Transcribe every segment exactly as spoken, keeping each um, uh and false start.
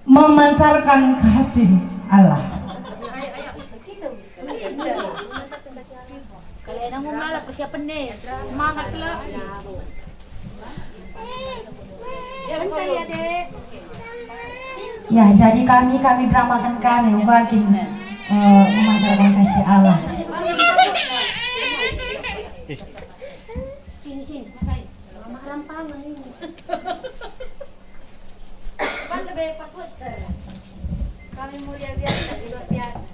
Memancarkan kasih Allah. Kalau enak mau malah persiapan nih, semangat lah. Ya, jadi kami, kami dramakan kami, uga kin, eh, memancarkan kasih Allah. Sini, sini, makai. Mama rampangan ini. Pan lebe password. Kami mulia biasa, luar biasa.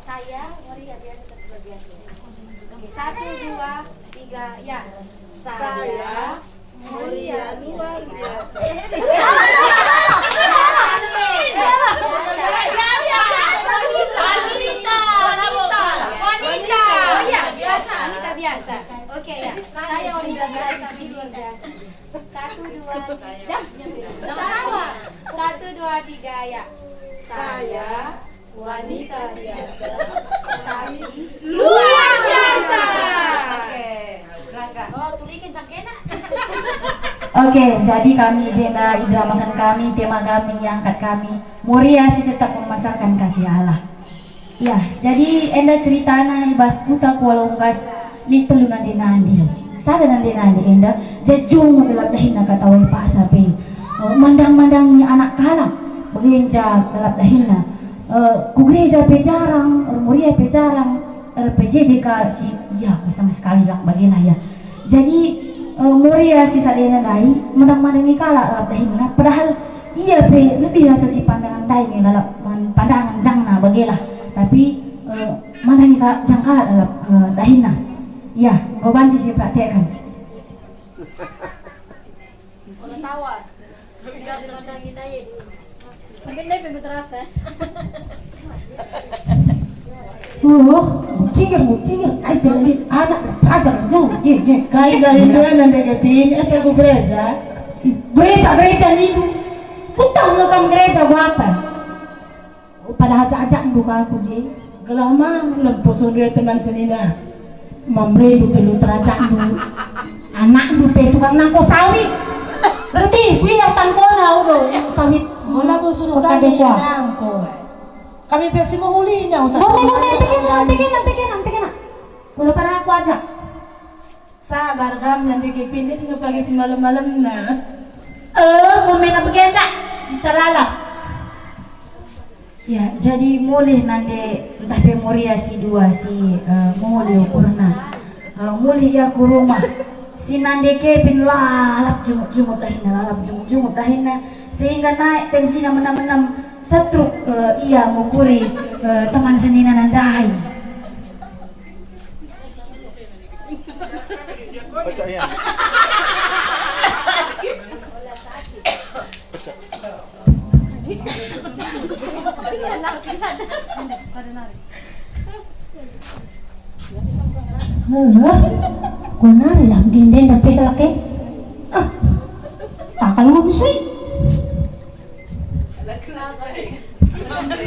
Saya mulia biasa, luar biasa. Oke, satu, dua, tiga, ya. Saya mulia luar biasa. Wanita, wanita, wanita. Oh iya, biasa, wanita biasa. Oke ya, saya wanita biasa, tapi luar biasa. Satu, dua, tiga. Jangan ketawa. Satu, dua, tiga, ya. Saya wanita biasa, tapi luar biasa. Oke, Rangga. Oh, turiken cangkena. Oke, jadi kami jenda idramaken kami, tema kami, iangkat kami, Moria si tetap memancarkan kasih Allah. Ya, jadi enda ceritana i bas kuta Kuala Unggas lit telu nande-nande. Sada nande-nande enda, jajung lalap dahinna katawai paksa pe. Eh, mandang-mandangi anak kalak, bage nca lalap dahinna. Eh, ku gereja pe jarang, ermuria pe jarang, er P J J kalak si, ya, sama sekali lah, bagelah ya. Jadi, eh, Moria si sadena ndai mandang-mandangi kalak lalap dahinna, padahal ia pe lebih asa si pandangan ndai nge lalap man pandangan jangna bagelah. Tapi, eh, mandangi kalak jang kalak lalap, eh, dahinna. Ya, enggo banci si praktekkan. Tawa. Sudah dipandangi ndai. Mungkin ndai pe terasa. Uh, mucingir, mucingir, kai pe lagi anak terajak, jong, je, je. Kai dah itu nande ketin, eh, ku gereja. Gereja, gereja nindu. Kutah nge kam gereja, ku apa? Pada ajak-ajakndu ka aku je. Gelah ma lempo sondu e teman senina. Mamrendu pe lu terajakndu. Anakndu pe tukang nangko sawit. Lebih kuingat tangkona udo sawit. Enggo labo suruh kami nangko. Kami pe si mehuli nang usah. Gome, gome, tekena, tekena, tekena, tekena. Ulo pada aku ajak. Sabar kam, nande Kepin, lit nge pagi si malem-malemna. Eh, mumena bagenda, ncalalap. Ya, jadi mulih nande ntah pe Moria si dua si, eh, mulih ukurna. Eh, mulih ia ku rumah. Si nande Kepin lalap jumut-jumut dahinna, lalap jumut-jumut dahinna, sehingga naik tensina menem-menem, setruk, eh, ia ngukuri, eh, teman senina ndai. Pecah, ya. Pecah. Hah? Kuanari lah begende ndai pe laki. Ah, takal ngusui.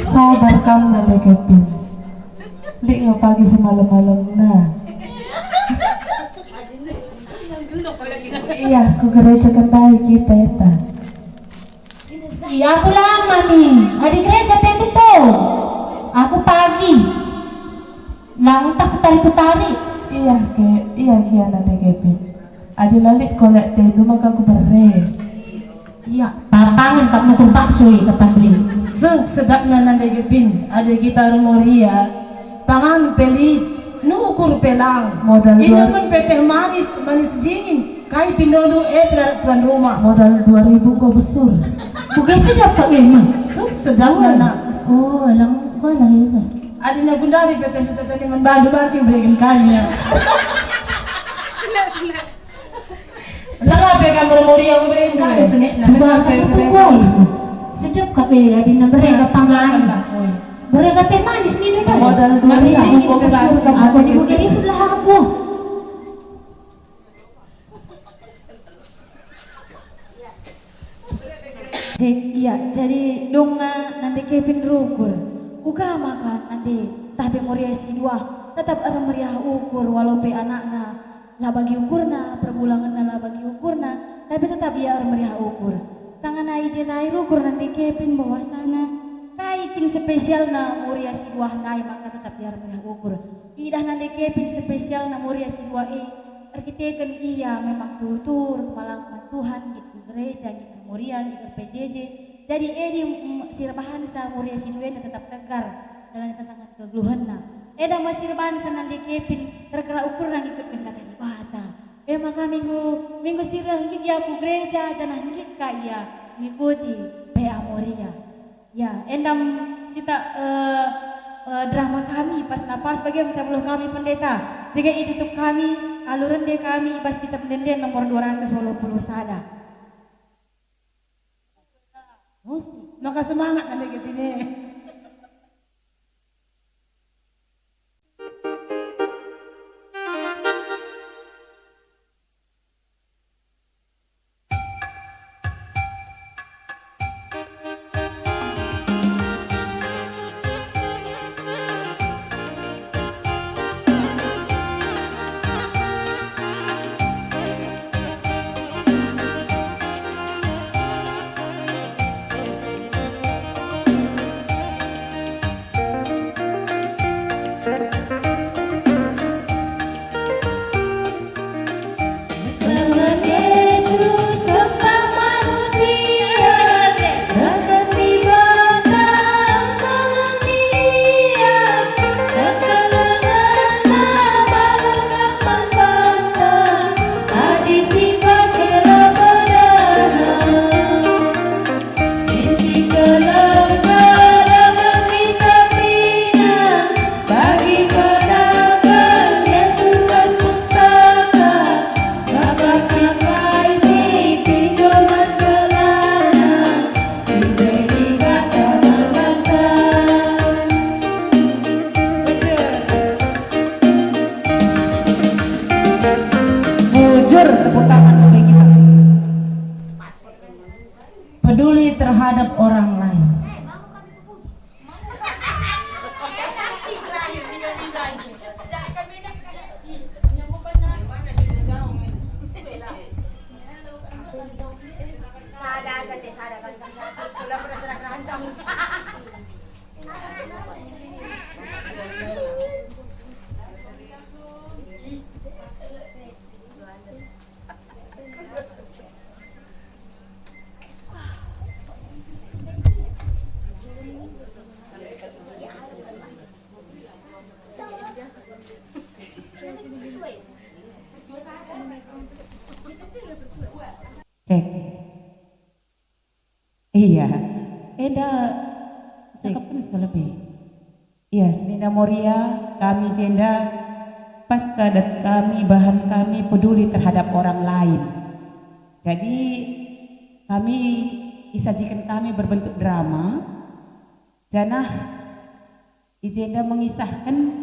Sabar kam nande Kepin. Lit nge pagi si malem-malemna. Iya, ku gereja kendai kita eta. Iya, aku lama mi. Adi gereja tendu to. Aku pagi. Lang ntah kutari-kutari. Iya, ke, iya, kia nande Kepin. Adi la lit kolak tendu maka kubere. Iya, papangen kap nukur bakso i kap tambelin. Seh, sedapna nande Kepin, adi kita ermoria, pangan pe lit, nukur pe lang. Modal dua. Inomen pe teh manis, manis dingin, kai pe ndonu e pe arah tuan rumah. Modal dua ribu enggo besur. Bukan sedap kap e mah. Seh, sedapna, nak. Oh, lang enggo lah e mah. Adi na gundari pe teh cacani man bandu banci bereken kami ya. Senang, senang. Jala pe kam ermoria, memberi kami senina. Coba kamu tunggu. Sedap kap e, adi na berega pangan. Berega teh manis nindu dah. Modal dua ribu kau besar. Aku di bukit itu lah aku. Iya, jadi dungna nande Kepin rukur. Uga maka nande ntah pe Moria si dua tetap ermeriah ukur walau pe anakna la bagi ukurna, perbulangenna la bagi ukurna, tapi tetap ia ermeriah ukur. Sanga nai je nai rukur nande Kevin bahwasana kai kin spesialna Moria si dua nai maka tetap ia ermeriah ukur. Idah nande Kevin spesialna Moria si dua e, erkiteken ia memang tuhu-tuhu erkemalangen man Tuhan, nggit ku gereja, nggit ku Moria, nggit ku P J J. Jadi edi, mm, si erbahansa Moria si dua enda tetap tegar dalam tantangan kegeluhenna. Enda me si erbahansa nande Kevin terkera ukurna ngikutken kata Dibata. E maka minggu, minggu si reh nggit ia ku gereja janah nggit ka ia ngikuti P A Moria. Ya, enda me sita, eh, eh, drama kami pas napas bagi mencah beluh kami pendeta. Jaga itutup kami, alu rende kami i bas kitab ende-ende nomor dua ratus waluh puluh sada. Musik. Maka semangat nande Kevin e. Bujur, tepuk tangan bagi kita. Peduli terhadap orang lain. Sada aja deh, sada, balikan satu. Kula pernah serak rancang. Cek. Iya, enda cakapken selebe. Iya, senina Moria, kami jenda pas kadat kami, bahan kami peduli terhadap orang lain. Jadi, kami isajiken kami berbentuk drama, janah i jenda mengisahken,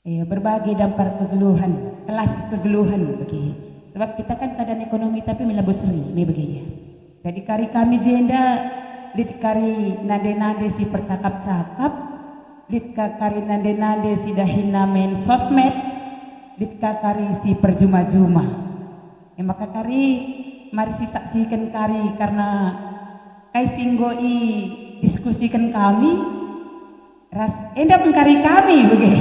eh, berbagai dampar kegeluhen, kelas kegeluhen bagi. Sebab kita kan keadaan ekonomi tapi melabo seri, me bagi ya. Jadi kari kami jenda lit kari nande-nande si percakap-cakap, lit ka kari nande-nande si dahinna main sosmed, lit ka kari si perjuma-juma. E maka kari mari sisaksiken kari karna kai si enggo idiskusiken kami ras enda me kari kami bage.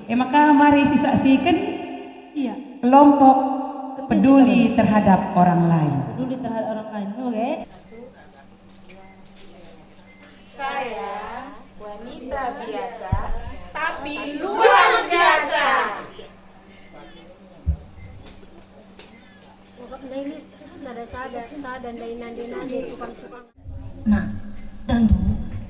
E maka mari sisaksiken. Iya. Kelompok peduli terhadap orang lain. Peduli terhadap orang lain, oke. Saya wanita biasa, tapi luar biasa. Sada-sada, sada ndai nande-nande, tukang-tukang. Nah, tentu,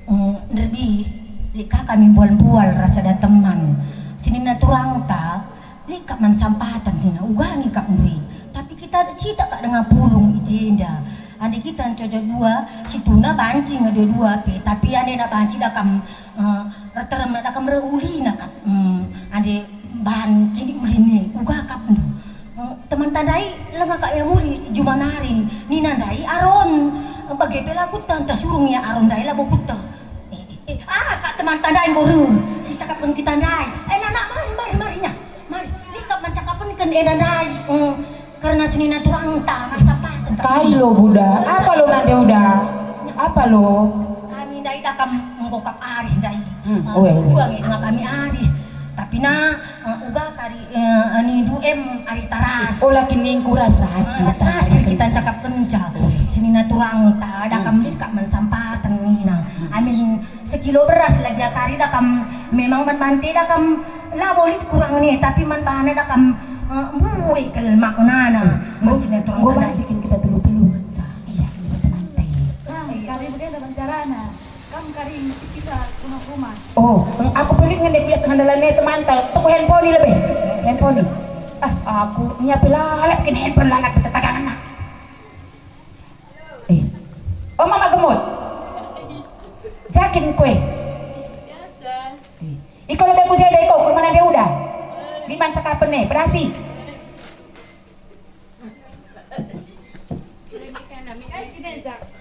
mm, nderbi, lit ka kami mbual-mbual ras sada teman. Senina turangta, lit kap man sampatan nina, uga nge kap ndai. Tapi kita cita kap denga pulung i jenda. Ande kita ncojo dua, situhuna banci nge dua-dua pe. Tapi ande na banci da kam, eh, erteremna da kam reh ulina kap. Mm, ande bahan cini ulin e, uga kap ndu. Mm, teman ta ndai langa kap ia muli juma nari. Nina ndai Aron, bage pe la kuta ntah surung ia Aron ndai labo kuta. Eh, eh, eh, ah, kak teman ta ndai enggo reh, sicakapken kita ndai. Eh, nana, mari, mari, mari, nya. Mari, lit kap man cakapken enda ndai. Mm. Kerna senina turangta, man sampaten. Kai lo, Buda? Apa lo nande Uda? Apa lo? Kami ndai dakam enggo kap ari ndai. Hmm, ah, uwe, uwe. Dua nge denga kami ari. Tapi na, eh, uga kari, eh, nindu em ari taras. Oh, laki ningku ras-ras. Ah, kita. Ras-ras kita cakap kenca. Uwe. Senina turangta, dakam lit kap man sampaten nina. Hmm. Amin sekilo beras lagi akari dakam, memang man bante dakam labo lit kurang ne, tapi man bana dakam, eh, mbue kal maknana. Enggo, man senina turangta. Enggo banci kin kita telu-telu ngenca. Iya, kita bante. Nah, kari bagenda man carana. Kam kari ngerti kisah rumah-rumah. Oh, aku pelit ngendek liat ngendalan e temanta. Tuku handphone lebe. Handphone. Ah, aku nya pe lalap kin handphone lalap tetangga. Eh. Oh, Mama Gemut. Jakin kue. Eh. Iko lebe ku jenda iko, ku mana dia udah? Liman cakapen e, pedasi.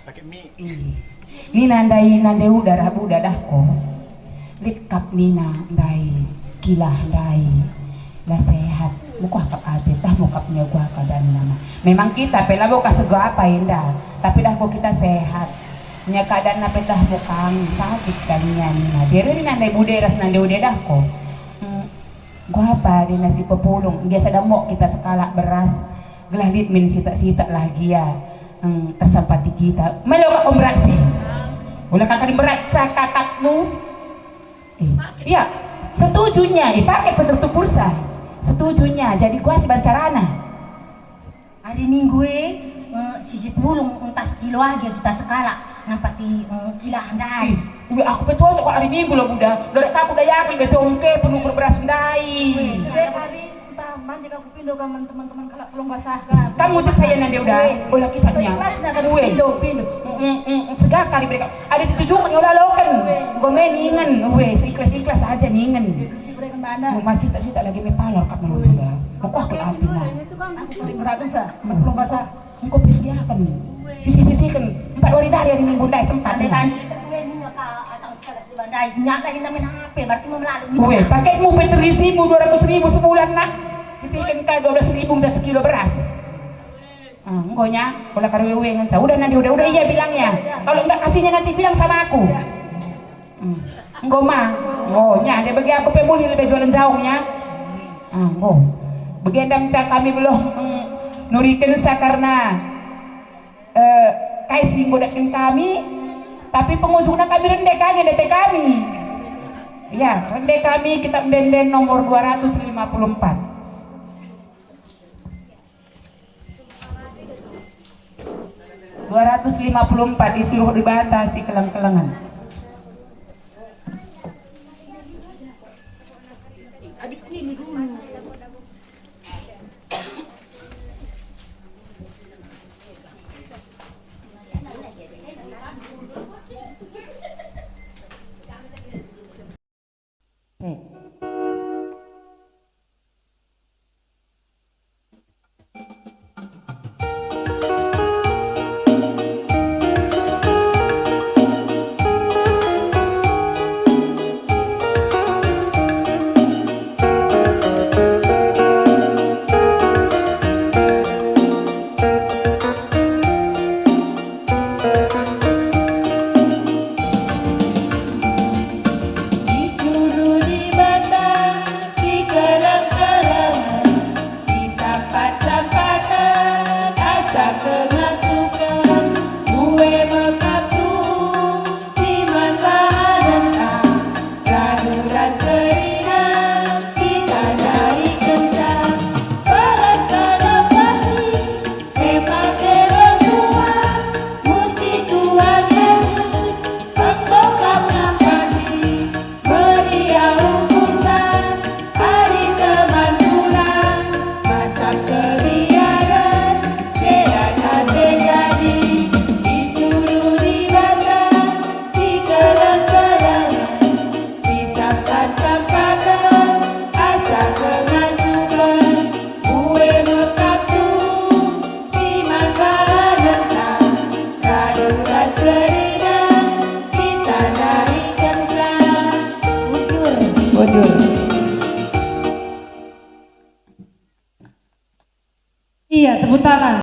Pakai mie. Ih. Nina ndai nande uda rah buda dahko. Lit kap nina ndai, kilah ndai. La sehat. Mukuah kap ate, tah mukap nyaguah keadaan nama. Memang kita pe labo ka sego apa enda, tapi dahko kita sehat. Nya keadaan pe tah mukang sakit kalinya nina. Dia nina ndai bude ras nande uda dahko. Hmm. Guapa dena si pepulung, biasa damo kita sekalak beras, gelah lit min sitak-sitak lah gia, em, tersampati kita. Melo ka kom berat sih. Ula kakak berat sa kakakmu. Eh, iya, setujunya, eh, pakai penutup pulsa. Setujunya, jadi kuasi bancarana. Ari Minggu e, eh, sisi pulung ntah sekilo age kita sekalak nampati, eh, kilah ndai. Ih, ube aku pe cocok kok ari Minggu lo, Buda. Dorat aku dayaken be jongke penukur beras ndai. Weh, jadi hari ntah banci aku pindo ka man teman-teman kalak Pulau Basah ka. Kamu tuh saya nande udah, weh, bola kisahnya. Ikhlasna kan. Weh. Pindo, pindo. Mm, mm, mm, segakari mereka. Ada tujuh jungkut nyola loken. Weh. Gue main ningen, weh, seikhlas-ikhlas aja ningen. Itu sih mereka mana? Mau masih tak sih tak lagi me palor kap nang udah. Mau kuah kul ati mah. Aku paling berat sa, Pulau Basah. Engko pe sediaken. Sisi-sisiken. Empat wari dari hari Minggu ndai sempat. Ade nih. Banci kedua ini ka atau sekali di bandai. Nyak lagi namin H P, berarti mau melalui. Weh, paketmu pe terisimu dua ratus ribu sebulan, nak. Sisiken kai dua belas ribu minta sekilo beras. Ah, enggo nya, kalau karo wewe ngenca. Udah nanti, udah, udah iya bilangnya. Kalau enggak kasihnya nanti bilang sama aku. Hmm. Enggo ma. Oh, nya, dia bagi aku pe mulih lebih jualan jaung, ya. Ah, enggo. Bagenda ngenca kami beluh, mm, nurikensa karena, eh, kai si enggo datken kami, tapi pengujungna kami rende kami, ndete kami. Ya, rende kami kitab ende-enden nomor dua ratus lima puluh empat. Dua ratus lima puluh empat, isi Ruh Dibata si keleng-kelengen.